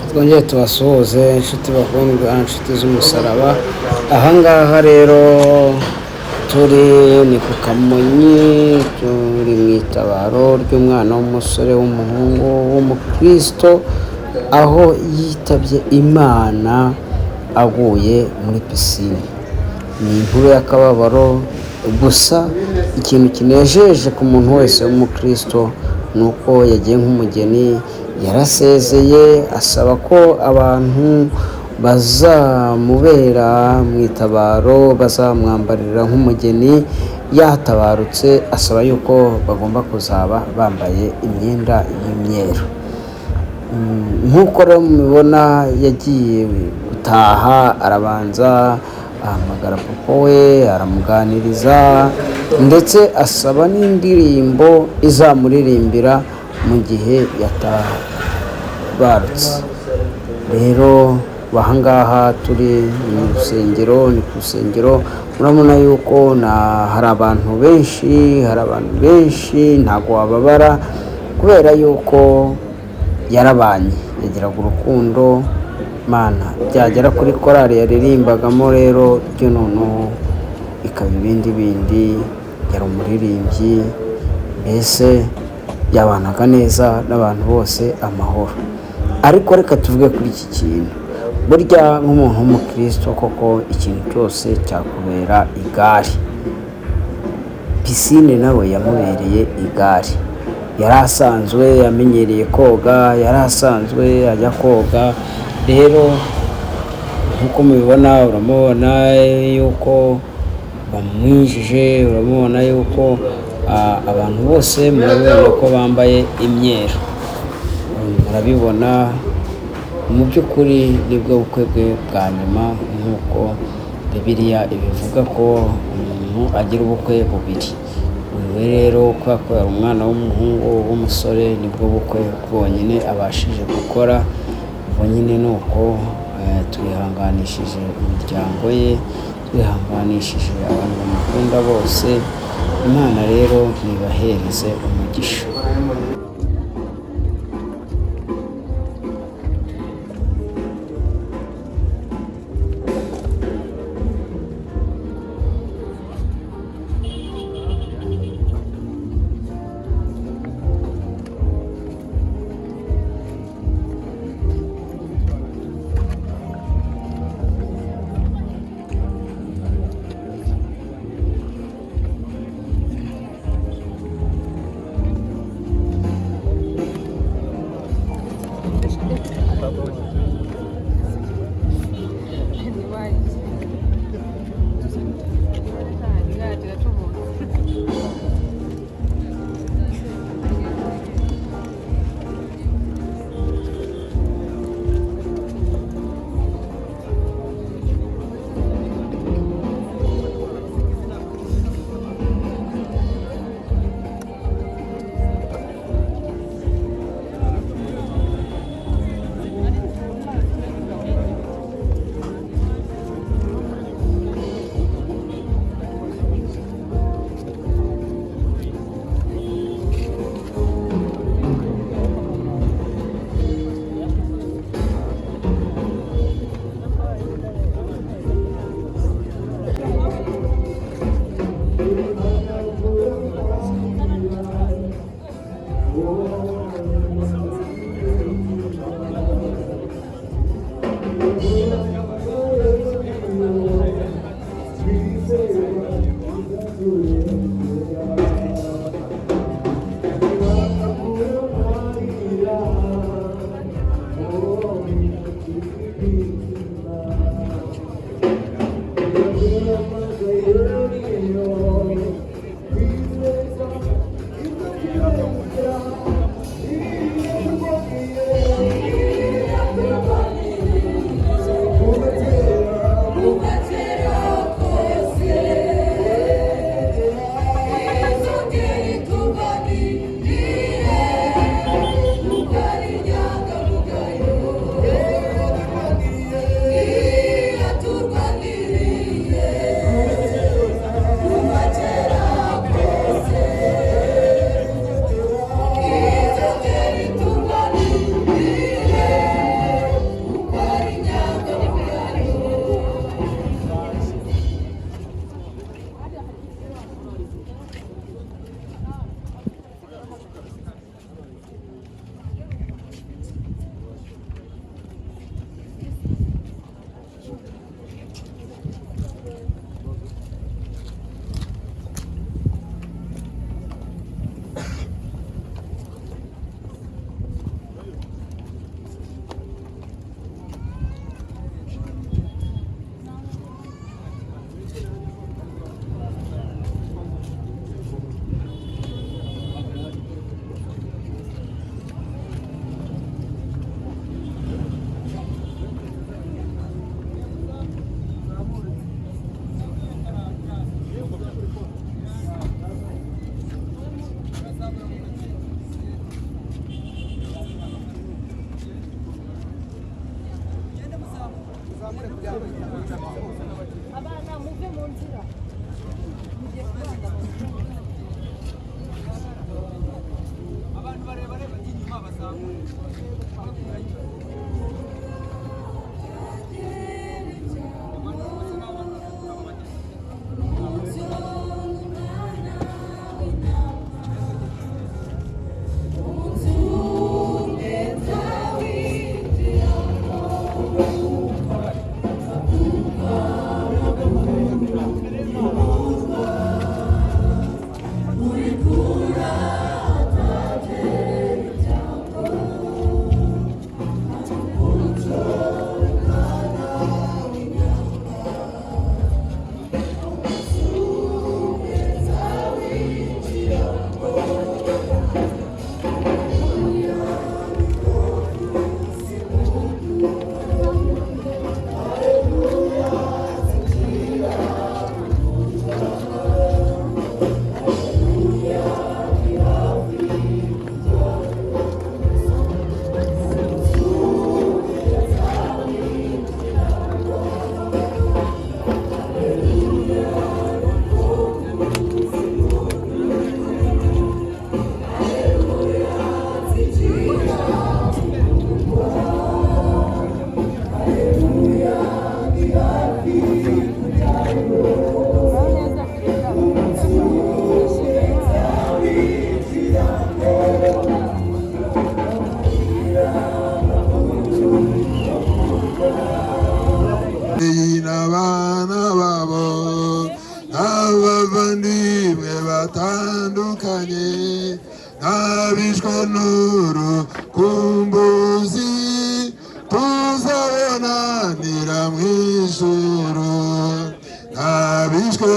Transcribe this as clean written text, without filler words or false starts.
Twongere tubasuhuze, inshuti bakundwa, inshuti z'umusaraba. Ahangaha rero turi ni ku Kamonyi, turi mu itabaro ry'umwana w'umusore w'umuhungu w'umukristo, aho yitabye Imana aguye muri pisine. Ni inkuru y'akababaro, gusa ikintu kinejeje ku muntu wese w'umukristo ni uko yagiye nk'umugeni, yarasezeye asaba ko abantu bazamubera mu itabaro bazamwambarira nk'umugeni yatabarutse, asaba yuko bagomba kuzaba bambaye imyenda y'imyeru. Nk'uko rero mubibona, yagiye gutaha arabanza ahamagara papa we, aramuganiriza, ndetse asaba n'indirimbo izamuririmbira mu gihe yatabarutse. Rero ahangaha turi mu rusengero, ni ku rusengero, murabona yuko hari abantu benshi, hari abantu benshi, ntabwo wababara kubera yuko yarabanye, yagiraga urukundo. Mana, byagera kuri korali yaririmbagamo rero byo noneho ikaba ibindi bindi. Yari umuririmbyi, mbese yabanaga neza n'abantu bose amahoro. Ariko reka tuvuge kuri iki kintu: burya nk'umuntu w'umukristo koko ikintu cyose cyakubera igare. Pisine nawe yamubereye igare. Yari asanzwe amenyereye koga, yari asanzwe ajya koga. Rero nk'uko mubibona, uramubona yuko bamwinjije, uramubona yuko abantu bose murabibona ko bambaye imyeru, murabibona. Mu by'ukuri nibwo bukwe bwe bwa nyuma, nk'uko Bibiliya ibivuga ko umuntu agira ubukwe bubiri. Uyu we rero, kubera ko yari umwana w'umuhungu w'umusore, nibwo bukwe bwonyine abashije gukora. Ubwo nyine ni uko twihanganishije imiryango ye, twihanganishije abantu bamukunda bose. Imana rero nibahereze umugisha. Abana muve mu nzira. Mugiye kubana. Abantu barebare bajya inyuma bazamure. N'abana babo n'abavandimwe batandukanye n'abishwe n'urukumbuzi tuzabonanira mu ijuru n'abishwe.